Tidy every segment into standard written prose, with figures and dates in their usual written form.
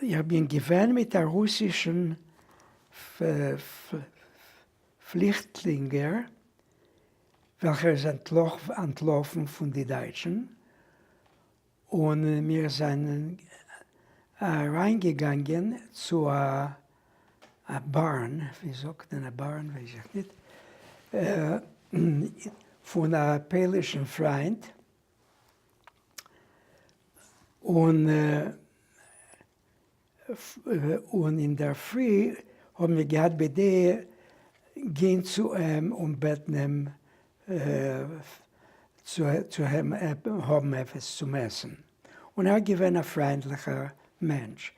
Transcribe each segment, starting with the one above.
איך בין געווען מיט א רוסישן פליכטלינגער וועלכער איז אנטלאפן פון די דייטשן, און מיר זענען אריינגעגאנגען צו א barn, ווי זאגט מען א barn ווייס איך ניט, פון א פוילישן פריינט, און און אינדערפרי האבן מיר געהאט בדעה גיין צו אים און בעטן אים צו האבן עפעס צום עסן, און ער איז געווען א פריינדליכער מענטש.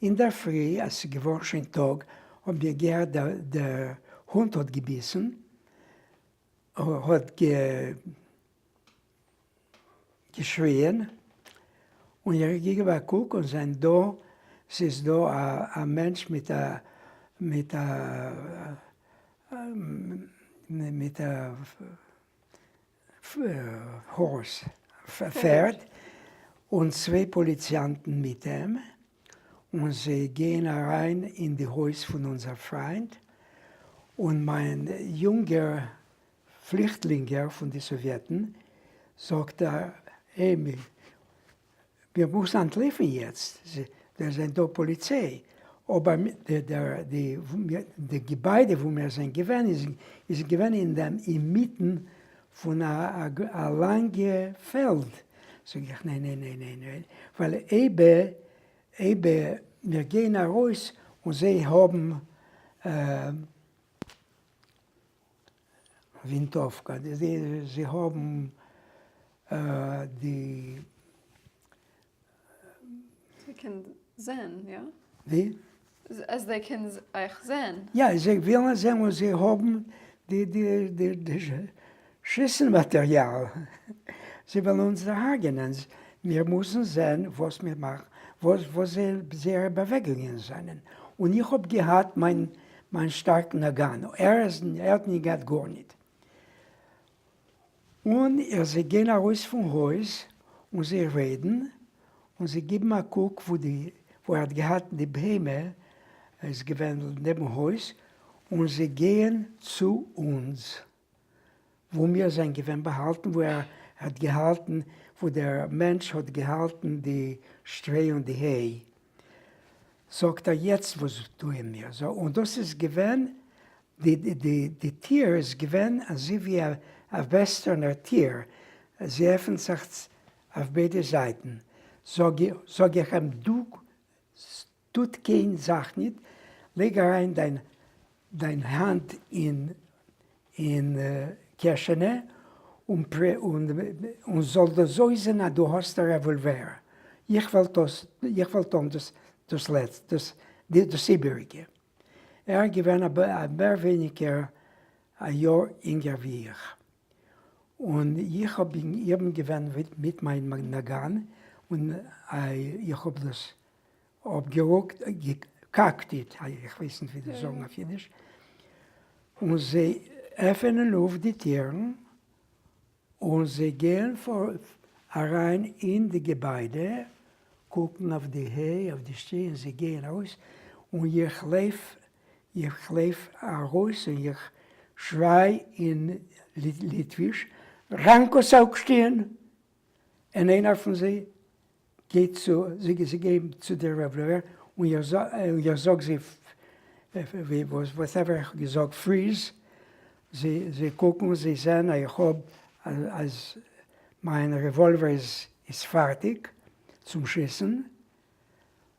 אינדערפרי אז ס'איז געווארן שוין טאג האבן מיר געהערט דער הונט האט געביסן, האט געשריען, און איך געגעבן א קוק און זען דא ס'איז דא א מענטש מיט א מיט א מיט א horse, פערד, און צוויי פאליציאנטן מיט אים, און זיי גייען אריין אין די הויז פון אונזער פריינט, און מיין יונגער פליכטלינגער פון די סאוויעטן, זאגט ער, העי, מיר מוזן אנטלויפן יעצט, דא זענען דא פאליציי, אבער די געביידע וואו מיר זענען געווען איז געווען אין דעם אינמיטן פון א לאנגע פעלד, זאג איך ניין ניין ניין ניין ניין, ווייל אויב אויב מיר גייען ארויס און זיי האבן ווינטאווקא, זיי האבן די. זיי קען זען, יא? ווי? אז זיי קען אייך זען. יא, זיי ווילן זען און זיי האבן די די די די שיסן מאטעריאל. זיי ווילן אונז דערהרגענען. מיר מוזן זען וואס מיר מאכן, וואס וואס זייערע באוועגונגען זענען. און איך האב געהאט מיין מיין שטארקן נאגאן. ער איז ער האט נישט געהאט גארניט. און ער זיי גייען ארויס פון הויז און זיי רעדן, און זיי גיבן א קוק וואו די וואו ער האט געהאט די בהמה איז געווען נעבן הויז, און זיי גייען צו אונז וואו מיר זענען געווען באהאלטן, וואו ער האט געהאלטן, וואו דער מענטש האט געהאלטן די שטרוי און די היי. זאגט ער יעצט וואס טוען מיר? און דאס איז געווען די די די טיר איז געווען אזוי ווי א וועסטערנער טיר, זי עפענט זיך אויף ביידע זייטן, זאג זאג איך אים דו טוט קיין זאך ניט, לייג אריין דיין דיין האנט אין אין קעשענע און און זאל דאס אויסזען אז דו האסט א רעוואלווער, איך וועל דאס איך וועל טון דאס דאס לעצט דאס דאס איבעריגע. ער איז געווען א מער ווייניגער א יאר אינגער ווי איך, און איך האב איך בין געווען מיט מיין נאגאן, און איך האב דאס אפגערוקט, גע cocked it, איך ווייס נישט ווי דאס זאגן אויף אידיש, און זיי עפענען אויף די טירן, און זיי גייען אריין אין די געביידע, קוקן אויף די היי, אויף די שטרי, און זיי גייען ארויס, און איך לויף, איך לויף ארויס און איך שריי אין ליטוויש, rankos aukštyn! און איינער פון זיי גייט צו, זיי גייען צו די רעוואלווער, און איך זאג זיי, whatever איך האב געזאגט, freeze, זיי קוקן, זיי זעען אז איך האב, אז מיין רעוואלווער איז פארטיג צום שיסן,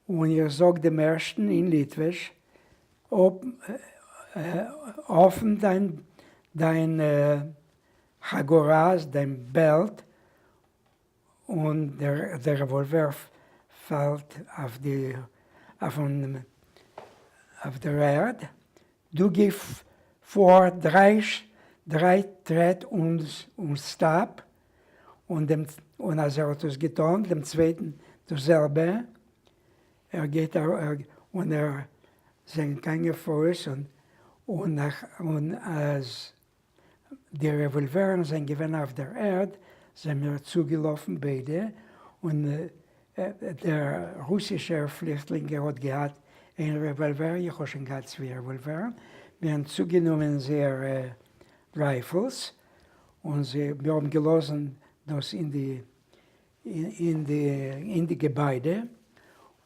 און איך זאג דעם ערשטן אין ליטוויש, עפן דיין חגורה, דיין belt, און דער רעוואלווער פאלט אויף די אויף דער ערד, דו גיי פאר דריי טרעט און stop, און דעם און אז ער האט עס געטאן דעם צווייטן דאס זעלבע, ער גייט און ער זענען געגאנגען פאראויס און און אז די רעוואלווערן זענען געווען אויף דער ערד, זענען מיר צוגעלאפן ביידע, און דער רוסישער פליכטלינגער האט געהאט איין רעוואלווער, איך האב שוין געהאט צוויי רעוואלווערן, מיר האבן צוגענומען זייערע rifles און זיי, מיר האבן געלאזן דאס אין די אין די אין די געביידע,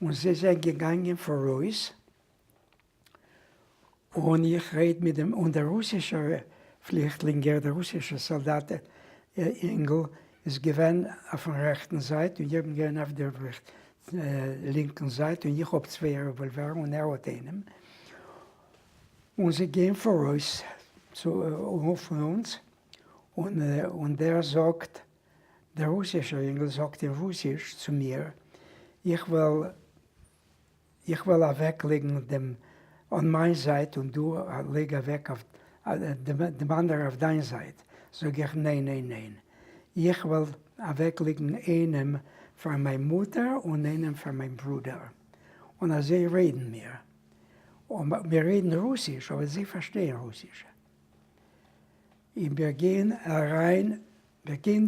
און זיי זענען געגאנגען פאראויס, און איך רעד מיט דעם, און דער רוסישער פליכטלינגער, דער רוסישער סאלדאט אינגל איז געווען אויפן רעכטן זייט און איך בין געווען אויף דער לינקן זייט, און איך האב צוויי רעוואלווערן און ער האט איינעם, און זיי גייען פאראויס צו פון אונז, און דער זאגט, דער רוסישער אינגל זאגט אין רוסיש צו מיר, איך וועל איך וועל אוועק לייגן דעם אן מיין זייט און דו לייג אוועק אויף דעם אנדערע אויף דיין זייט, זאג איך ניין ניין ניין, איך וועל אוועק לייגן איינעם פאר מיין מוטער און איינעם פאר מיין ברודער, און אזוי רעדן מיר, און מיר רעדן רוסיש אבער זיי פארשטייען רוסיש, און מיר גייען אריין, מיר גייען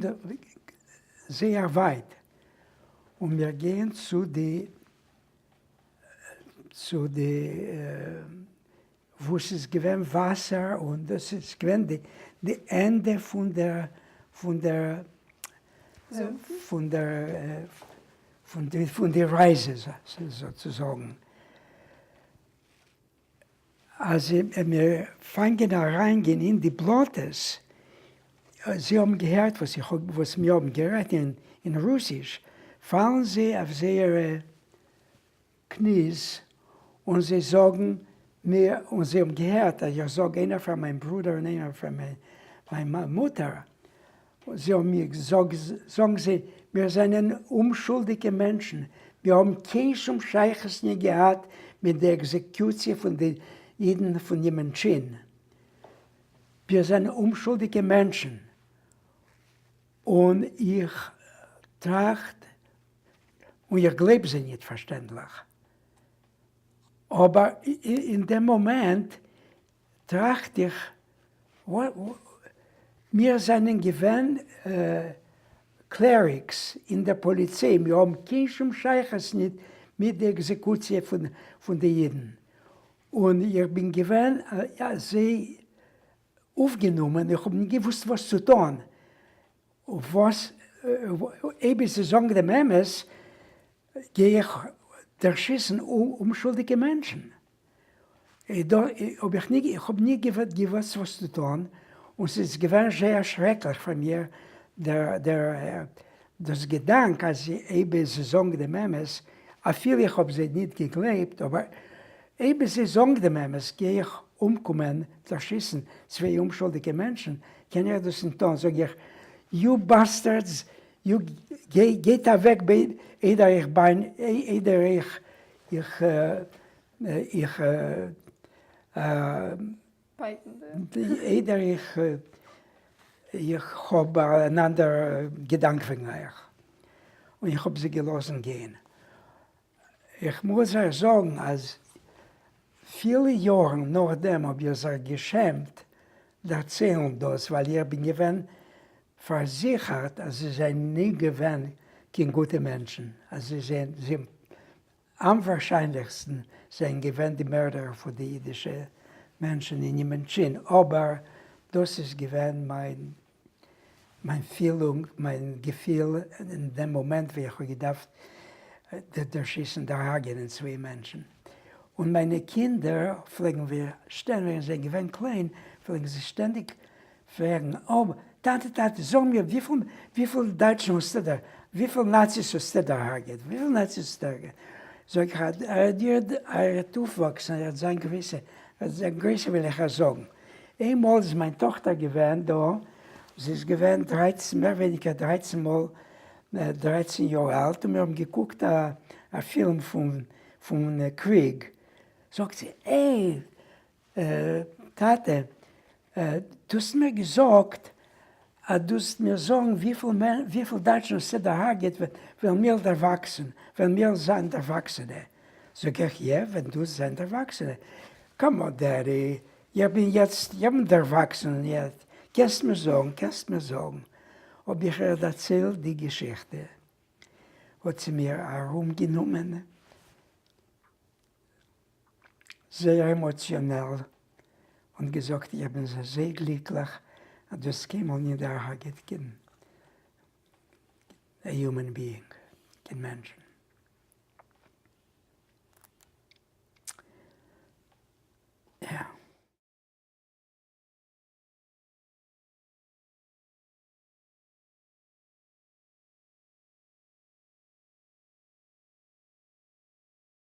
זייער ווייט, און מיר גייען צו די צו די וואו ס'איז געווען וואסער און דאס איז געווען די די ענדע פון דער פון דער פון דער פון די פון די רייזע זאצוזאגן. אז מיר פאנגען אריינגיין אין די בלאטעס, זיי האבן געהערט וואס איך האב וואס מיר האבן גערעדט אין רוסיש, פאלן זיי אויף זייערע knees און זיי זאגן מיר, און זיי האבן געהערט אז איך זאג איינער פאר מיין ברודער און איינער פאר מיין מוטער, זיי האבן מיר געזאגט, זאגן זיי, מיר זענען אומשולדיגע מענטשן, מיר האבן קיין שום שייכות נישט געהאט מיט די עקזעקיוציע פון די אידן פון ימענטשין, מיר זענען אומשולדיגע מענטשן, און איך טראכט, און איך גלייב זיי ניט פארשטענדליך, אבער אין דעם מאמענט טראכט איך, מיר זענען געווען clerics אין דער פאליציי, מיר האבן קיין שום שייכות ניט מיט די עקזעקוציע פון די אידן, און איך בין געווען אזוי אויפגענומען, איך האב ניט געוואוסט וואס צו טאן, וואס אויב זיי זאגן דעם אמת, גיי איך דערשיסן אומשולדיגע מענטשן. האב איך נישט, איך האב נישט געוואוסט וואס צו טון, און ס'איז געווען זייער שרעקליך פאר מיר דער דער דאס געדאנק אז אויב זיי זאגן דעם אמת, אפילו איך האב זיי נישט געגלייבט, אבער אויב זיי זאגן דעם אמת גיי איך אומקומען, דערשיסן צוויי אומשולדיגע מענטשן, קען איך דאס נישט טון, זאג איך, you bastards, you גייט אוועק איידער איך ביין, איידער איך איך איך איידער איך איך האב אן אנדער געדאנק וועגן אייך. און איך האב זיי געלאזן גיין. איך מוז אייך זאגן אז פילע יארן נאכדעם האב איך זיך געשעמט דערציילן דאס ווייל איך בין געווען פארזיכערט אז זיי זענען נישט געווען קיין גוטע מענטשן, אז זיי זענען אמווארשיינליכסטן זענען געווען די מערדער פון די אידישע מענטשן אין ימענטשין, אבער דאס איז געווען מיין מיין פילונג, מיין געפיל אין דעם מאמענט ווי איך האב געדארפט דערשיסן, דערהרגענען צוויי מענטשן. און מיינע קינדער פלעגן מיר שטענדיג, ווען זיי זענען געווען קליין, פלעגן זיי שטענדיג פרעגן, אוי, טאטע, טאטע, זאג מיר, וויפיל, וויפיל דייטשן האסטו דער, וויפיל נאציס האסטו דערהרגעט, וויפיל נאציס האסטו דערהרגעט? זאג איך, ער וועט אויפוואקסן, ער וועט זיין גרויסע, ער וועט זיין גרויסע וועל איך אייך זאגן. איינמאל איז מיין טאכטער געווען דא, זי איז געווען דרייצן, מער ווייניגער דרייצן מאל, דרייצן יאר אלט, און מיר האבן געקוקט א פילם פון פון קריג, זאגט זי, איי, טאטע, דו האסט מיר געזאגט אז דו וועסט מיר זאגן וויפיל דייטשן האסטו דערהרגעט וועלן מיר דערוואקסן, וועלן מיר זיין דערוואקסענע. זאג איך, יע, ווען דו וועסט זיין דערוואקסענע. come on daddy, איך בין יעצט, איך בין דערוואקסן יעצט, קענסט מיר זאגן, קענסט מיר זאגן. האב איך איר דערציילט די געשיכטע. האט זי מיר ארומגענומען זייער עמאציאנעל און געזאגט איך בין אזוי גליקליך אז דו האסט קיינמאל נישט דערהרגעט קיין human being, קיין מענטשן.